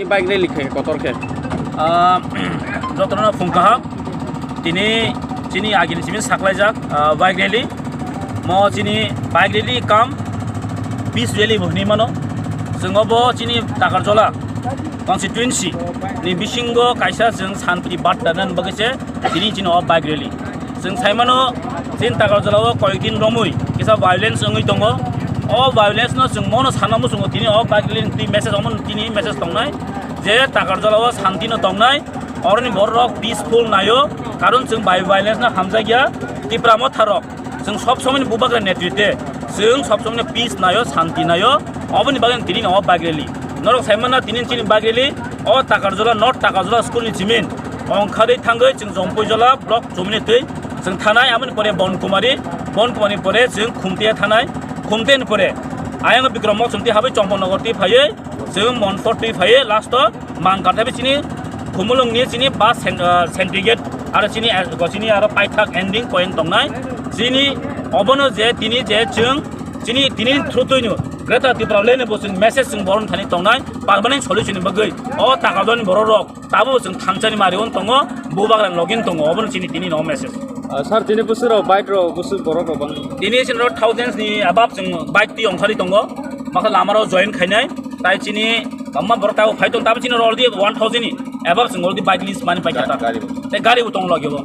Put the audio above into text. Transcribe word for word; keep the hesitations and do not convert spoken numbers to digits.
Bike rally khe kotor khe. Ah, jotono phung kaham. Tini chini agini simi saklaijak, ah, bike rally. Mo chini bike rally kam peace rally bo hinwi mano. Chwng obo chini Takarjola constituency ni bisingo kaisa chwng santi barta nan bagwi se tini chini o bike rally. Chwng saimano, chini Takarjala o koyekdin romwi kisa violence wngwi tongo. O violence no chwng mono sana muchungo tini o bike rally ni message omo tini message tongnai je Takarjala o santi no tongnai, oroni borok rok peaceful naio, karon chwng bai violence no hamjakya. Tipra motha rok chwng sob somoi ni bubagra netritwe chwng sob somoi no peace naio, santi naio, oboni bagwi tini no o bike rally. Norok saimano tini chini bike rally o Takarjala, North Takarjala school ni chimin ongkhadwi thangwi chwng Jompuijala block chumni twi chwng thanai, amoni pore Bonkumari, Bonkumari pore chwng Khumtia thanai, Khumtia ni pore ayang Bikram Mok chumti habai Chomponogor twi phaiwi chwng Monpor twi phaiwi last o Mangkar thabi chini Khumulwng ni chini bus sen-, ah, sentry gate aro chini, ah, chini aro paithak ending point tongnai chini obono je tini je chwng chini tini through twi no Greater Tipraland ni bo chwng message chwng boron thani tongnai permanent solution ni bagwi o Takarjala ni borok rok Tabo chwng thangchani mari on tongo, bubagra login tongo, obono chini tini no message. Ah, sir, tini bwswk rok bike rok bwswk borok rok bang? Tini chini rok thousands ni above chwng bike twi ongkhari tongo, makha lama rok join khainai, tai chini bangma borok tabo phai tong, tabo chini rok already one thousand ni above chwng already bike list mani paikha ta. Gari bo. Tai gari bo tong logio bo.